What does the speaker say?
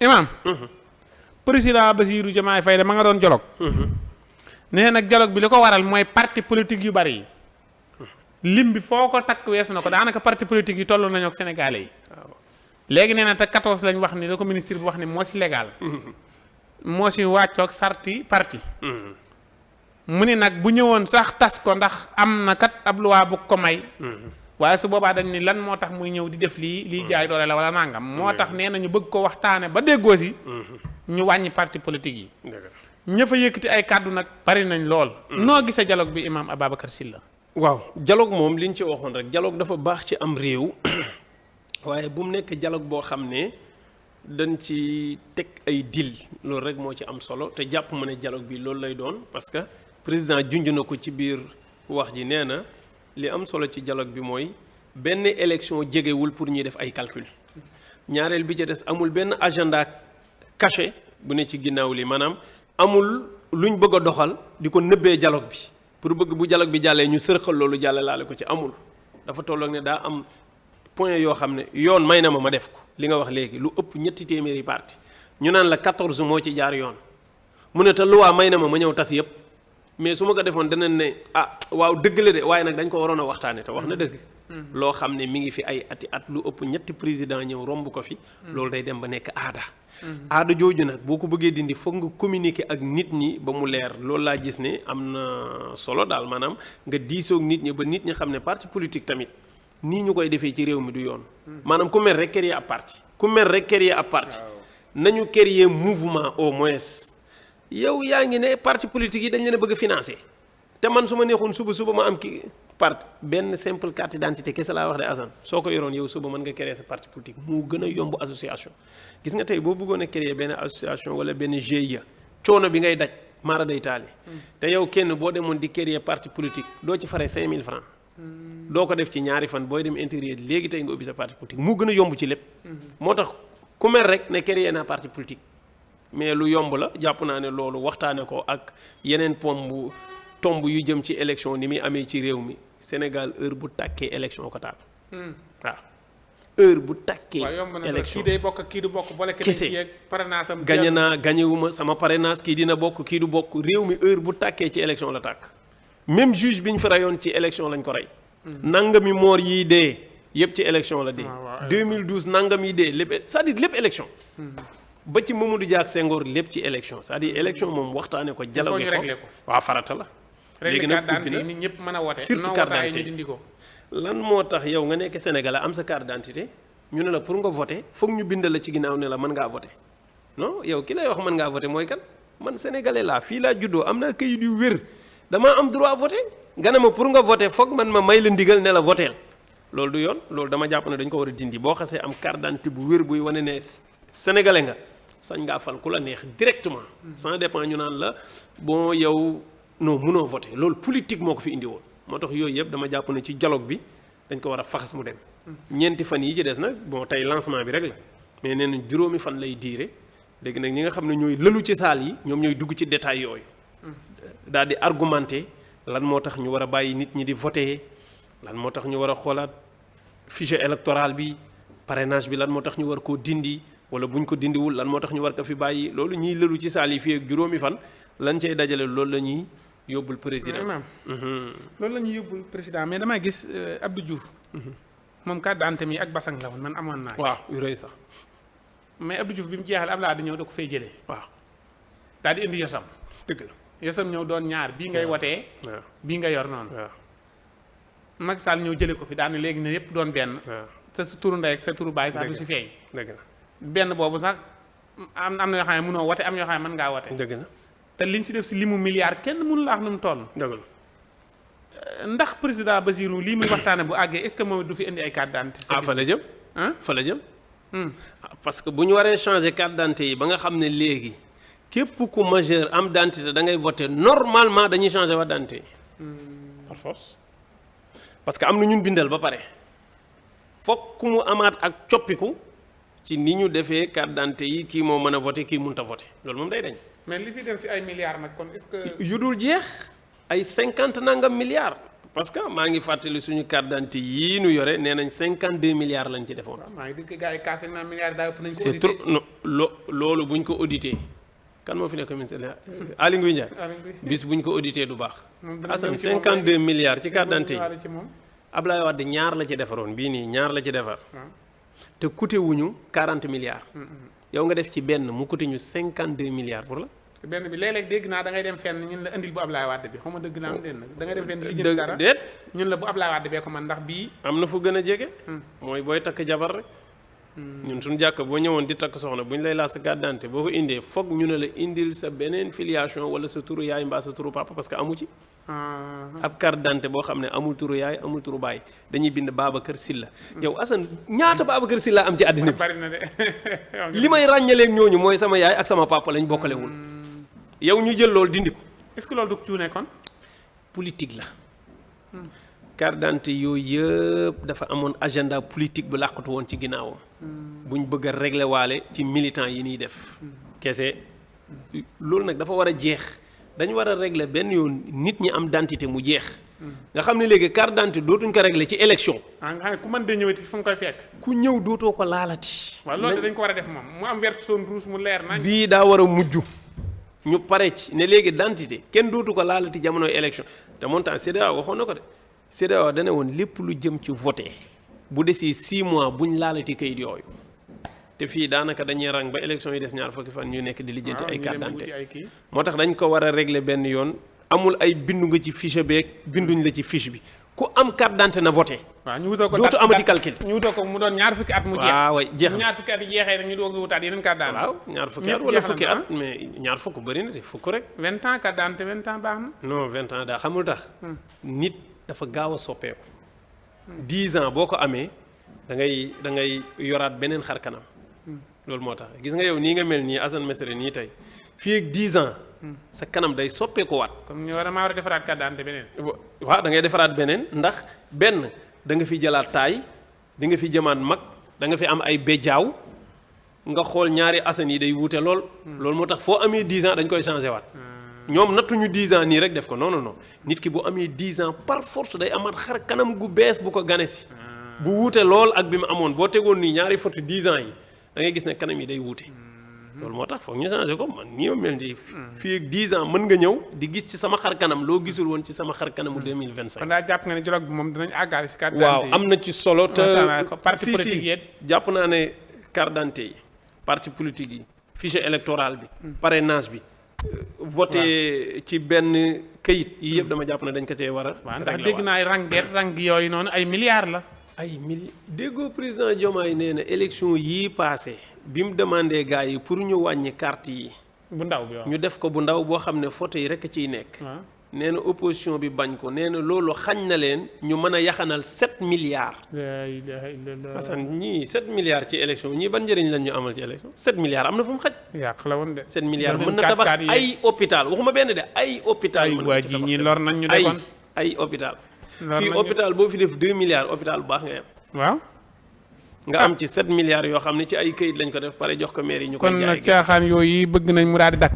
Imaam. président Bassirou Diomaye Faye ma nga doon dialogue. nee nag dialogue bi li ko waral mooy parti politique yu bari yi. lim bi foo ko takk weesu na ko daanaka parti politique yi toll nañoo ak sénégalais yi. léegi nee na te 14 lañ wax ni la ko ministre bi wax ni moo si légal. moo si wàccoog sarti parti. mu ni nag bu ñëwoon sax tas ko ndax am na kat ab loi bu ko may. waaye su boobaa dañ ni lan moo tax muy ñëw di def lii jaay doole la wala nangam. moo tax nee na ñu bëgg ko waxtaane ba déggoo si. ñu wàññi parti politique yi. ña fa yëkkati ay kàddu nag bari nañ lool. noo gisee dialogue bi Imam Ababacar Sylla. waaw dialogue moom liñ ci waxoon rek dialogue dafa baax ci am réew. waaye bu mu nekk dialogue boo xam ne dañ ci teg ay deal loolu rek moo ci am solo te jàpp ma ne dialogue bi loolu lay doon parce que président junj na ko ci biir wax ji nee na li am solo ci dialogue bi mooy benn élection jegewul pour ñuy def ay calcul ñaareel bi ci des amul benn agenda caché bu ne ci ginnaaw li maanaam amul luñ bëgg a doxal di ko nëbbee dialogue bi pour bëgg bu dialogue bi jàllee ñu sërxal loolu jàlle laale ko ci amul dafa tolloog ne daa am point yoo xam ne yoon may na ma def ko li nga wax léegi lu ëpp ñetti téeméeri parti ñu naan la 14 moo ci jaar yoon mu ne te loi may na ma ñëw tas yëpp mais su ma ko defoon danañ ne waaw dëgg la de waaye nag dañ ko waroon a waxtaane te wax na dëgg loo xam ne mi ngi fi ay ati at lu ëpp ñetti président ñëw romb ko fi loolu day dem ba nekk aada aada jooju nag boo ko bëggee dindi foog nga communiquer ak nit ñi ba mu leer loolu laa gis ne am na solo daal maanaam nga diisoog nit ñi ba nit ñi xam ne parti politique tamit nii ñu koy defee ci réew mi du yoon maanaam ku mel rek créer ab parti ku mel rek créer ab parti nañu créer mouvement au moins yow yaa ngi ne parti politique yi dañ leen a bëgg a financer te man su ma neexoon suba ma am ki parti benn simple carte d'identité kese laa wax de Assane soo ko yoroon yow suba mën nga créer sa parti politique moo gën a yomb association gis nga tey boo bëggoon a créer benn association wala benn GIE coono bi ngay daj maara day taali te yow kenn boo demoon di créer parti politique doo ci fare 5000 francs doo ko def ci ñaari fan booy dem intérieur léegi tey nga ubbi sa parti politique moo gën a yomb ci lépp moo tax ku mel rek ne créer naa parti politique mais lu yomb la jàpp naa ne loolu waxtaane ko ak yeneen tomb yu jëm ci élection ni muy amee ci réew mi Sénégal heure bu tàkkee élection ko taal waaw heure bu tàkkee élection kii day bokk kii du bokk boole kese parrainage am gañe naa gañewuma sama parrainage kii dina bokk kii du bokk réew mi heure bu tàkkee ci élection la tàkk même juge bi ñu fa rayoon ci élection lañ ko rey nangami moor yiy dee yëpp ci élection la dee 2012 nangam yi dee lépp c'est-à-dire lépp élection ba ci Mamadou Dia ak Senghor lépp ci élection c'est-à-dire élection moom waxtaane ko dialogue ko waaw farata la léegi nag ubbi na nit ñëpp mën a wote surtout carte d'identité ñu dindi ko lan moo tax yow nga nekk Sénégalais am sa carte d'identité ñu ne la pour nga voter foog ñu bind la ci ginnaaw ne la mën ngaa voter non yow ki lay wax mën ngaa voter mooy kan man Sénégalais laa fii laa juddoo am naa këyit yu wér damaa am droit voter nga ne ma pour nga voter foog man ma may la ndigal ne la voteel loolu du yoon loolu dama jàpp ne dañ ko war a dindi boo xasee am carte d'identité bu wér buy wane ne Sénégalais nga sañ ngaa fal ku la neex directement sans dépend ñu naan la bon yow non mënoo voter loolu politique moo ko fi indi woon moo tax yooyu yëpp dama jàpp ne ci dialogue bi dañ ko war a faxas mu dem ñeenti fan yi ci des nag bon tey lancement bi rek la mais nee nañ juróomi fan lay diire léegi nag ñi nga xam ne ñooy lëlu ci saal yi ñoom ñooy dugg ci détail yooyu daal di argumenter lan moo tax ñu war a bàyyi nit ñi di voter lan moo tax ñu war a xoolaat fichier électoral bi parrainage bi lan moo tax ñu war koo dindi wala buñ ko dindiwul lan moo tax ñu war ko fi bàyyi loolu ñiy lëlu ci saal yi fii ak juróomi fan lan cay dajale loolu la ñuy yóbbul président. loolu la ñuy yóbbul président mais damay gis Abdou Diouf. moom carte d'identité mi ak basang la woon man amoon naa. waaw yu rëy sax. mais Abdou Diouf bi mu jeexal Abdoulaye di ñëw da ko fay jëlee. waaw daal di indi yosam. dëgg la yosam ñëw doon ñaar bii ngay wotee. waaw bii nga yor noonu. waaw Macky Sall ñëw jëlee ko fi daal ne léegi ne yëpp doon benn. waaw te sa turu ndey ak sa turu baay sax du si feeñ. dëgg la benn boobu sax am na yoo xam ne mënoo wote am yoo xam ne mën ngaa wote. dëgg la te liñ si def si limu milliard kenn mënu la wax nu mu toll. dëgg la ndax président Bassirou lii muy waxtaane bu àggee est-ce que moom du fi indi ay carte d'identité. fa la jëm. fa la jëm. parce que bu ñu waree changer carte d'identité yi ba nga xam ne léegi képp ku majeur am d'identité da ngay voter normalement dañuy changer wa d'identité par force parce que am na ñun bindal ba pare fokk mu amaat ak coppiku ci ni ñu defee carte d'identité yi kii moo mën a voter kii mënut a voter loolu moom day dañ. mais li fi dem si ay milliards nag kon est-ce que. yu dul jeex ay 50 nangam milliards parce que maa ngi fàttali suñu carte d'identité yii nu yore nee nañ 52 milliards lañ ci defoon. maa ngi dégg gars yi kaas naa milliards daa ëpp nañ ko c'est trop non loolu buñ ko audité kan moo fi nekk ministère Aly Ngouille Ndiaye bis buñ ko audité du baax. Assane 52 milliards ci carte d'identité yi Ablaye Wade ñaar la ci defaroon bii nii ñaar la ci defar. te coûté wuñu 40 milliards. yow nga def ci benn mu coûté ñu 52 milliards pour la. benn bi léeg-léeg dégg naa da ngay dem fenn ñun la indil bu Ablaye Wade bi xaw ma dëgg naa am den da ngay dem fenn lijjanti dara déet ñun la bu Ablaye Wade bee ko man ndax bii am na fu gën a jege. mooy booy takk jabar rek. ñun suñu jàkk boo ñëwoon di takk soxna bu ñu lay laaj sa carte d'identité boo ko indee foog ñu ne la indil sa beneen filiation wala sa turu yaay mbaa sa turu papa parce que amu ci. ab carte d'identité boo xam ne amul turu yaay amul turu baay dañuy bind Babacar Sylla. yow Assane ñaata Babacar Sylla am ci àddina bi. bari na de li may ràññaleeg ñooñu mooy sama yaay ak sama papa lañ bokkalewul. yow ñu jël loolu dindi ko. est-ce que loolu du cuune kon. politique la. carte d'identité yooyu yëpp dafa amoon agenda politique bu làqatu woon ci ginnaawam. buñ bëgg a régler waale ci militant yi ñuy def. kese loolu nag dafa war a jeex dañu war a régler benn yoon nit ñi am identité mu jeex. nga xam ne léegi carte d'identité dootuñ ko régler ci élection. nga xam ne ku mën de ñëwati fu nga koy fekk. ku ñëw dootoo ko laalati. waaw loolu dañ ko war a def moom mu am vert jaune rouge mu leer nañ. bii daa war a mujj. ñu pare ci ne léegi identité kenn dootu ko laalati jamonoy élection te montant CEDEAO waxoon na ko de CEDEAO dana woon lépp lu jëm ci voté bu desee 6 mois buñ laalati kayit yooyu te fii daanaka dañuy rang ba élection yi des ñaar fukki fan ñu nekk di lijjanti ay carte d'identité moo tax dañ ko war a régler benn yoon amul ay bindu nga ci fiche beeg binduñ la ci fiche bi ku am carte d'identité na voté. waaw ñu wutoo ko dootu amati calcul. ñu wutoo ko mu doon ñaar fukki at mu jeex. waaw waay jeex na ñaar fukki at yi jeexee rek ñu doog a wutaat yeneen carte d'identité. waaw ñaar fukki at wala fukki at mais ñaar fukk bëri na de fukk rek. 20 ans carte d'identité 20 ans baax na. non 20 ans daa xamul tax. nit dafa gaaw a soppeeku. 10 ans boo ko amee da ngay yoraat beneen xar kanam. loolu moo tax gis nga yow nii nga mel nii Assane Mesere nii tey fii ak 10 ans. sa kanam day soppeeku waat. comme ñu war a defaraat carte d'identité beneen. waaw da ngay defaraat beneen ndax benn da nga fi jëlaat taay di nga fi jëmaat mag da nga fi am ay béjjaaw nga xool ñaari Assane yi day wuute lool. loolu moo tax foo amee 10 ans dañ koy changé waat. ñoom nattuñu 10 ans nii rek def ko non non non nit ki bu amee 10 ans par force day amaat xar kanam gu bees bu ko gane si. bu wuute lool ak bi mu amoon boo tegoon nii ñaari photo 10 ans yi da ngay gis ne kanam yi day wuute. loolu moo tax foog ñu changé ko man nii ma mel nii. fii ak 10 ans mën nga ñëw di gis ci sama xar kanam loo gisul woon ci sama xar kanamu 2025. kon daal jàpp nga ne dialogue bi moom dinañ àggaale si carte d'identité yi. waaw am na ci solo te parti politique yi jàpp naa ne carte d'identité yi parti politique yi fichier électoral bi. parrainage bi. voté ci benn këyit yi yëpp dama jàpp ne dañ ko cee war a. waaw ndax dégg naa ay rang yooyu noonu ay milliards la. ay déggoo président Diomaye nee na élection yii passé bi mu demandé gars yi pour ñu wàññi carte yi. bu ndaw bi waaw ñu def ko bu ndaw boo xam ne photo yi rek ciy nekk. nee na opposition bi bañ ko nee na loolu xañ na leen ñu mën a yaxanal 7 milliards. la ilaha illallah. parce que ñii 7 milliards ci élection ñii ban njëriñ lañ ñu amal ci élection 7 milliards am na fu mu xaj. yàq la woon de. 7 milliards mën na tabax ay hôpital waxuma benn de ay hôpital. ay waa ji ñii lor nañ ñu defoon ay hôpital. fii hôpital boo fi def 2 milliards hôpital bu baax nga yem. waaw. nga am ci 7 milliards yoo xam ne ci ay këyit lañ ko def pare jox ko maire yi ñu koy kon jaay nag caaxaan yooyu bëgg nañ mu daal di dakk